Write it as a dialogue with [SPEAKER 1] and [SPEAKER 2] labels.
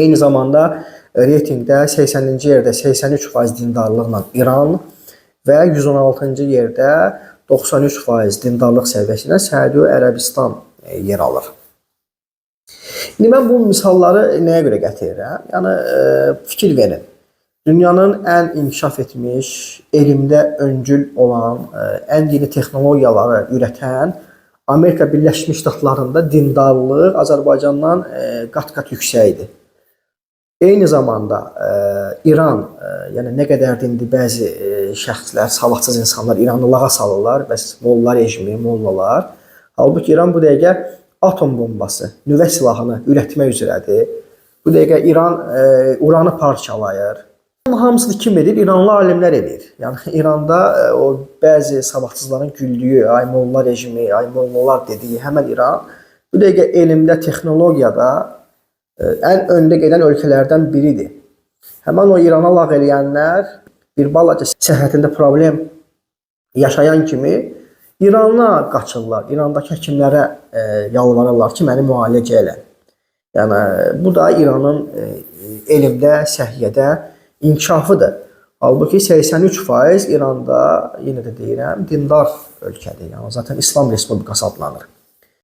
[SPEAKER 1] Eyni zamanda reytinqdə 80-ci yerdə 83% dindarlıqla İran və 116-cı yerdə 93% dindarlıq səviyyəsi ilə Səudiyyə Ərəbistan yer alır. İndi mən bu misalları nəyə görə gətirirəm? Yəni fikir verin. Dünyanın ən inkişaf etmiş, elmdə öncül olan, ən yeni texnologiyaları ürətən Amerika Birləşmiş Ştatlarında dindarlıq Azərbaycandan qat-qat yüksəkdir. Eyni zamanda İran, yəni nə qədərdir indi bəzi şəxslər, savadsız insanlar İranı lağa salırlar, bəs molla rejimi, mollalar. Halbuki İran bu dəqiqə atom bombası, nüvə silahını ürətmək üzrədir. Bu dəqiqə İran uranı parçalayır. Bunun hamısını kim edir? İranlı alimlər edir. Yəni İranda o bəzi savadsızların güldüyü, ay molla rejimi, ay mollalar dediyi həmən İran bu dəqiqə elmdə, texnologiyada ən öndə gedən ölkələrdən biridir. Həmən o İrana lağ eləyənlər bir balaca səhhətində problem yaşayan kimi İrana qaçırlar. İrandakı həkimlərə yalvarırlar ki, məni müalicə elə. Yəni bu da İranın elmdə, səhiyyədə inkişafıdır. Halbuki 83% İranda, yenə də deyirəm, dindar ölkədir. Yəni zaten İslam Respublikası adlanır.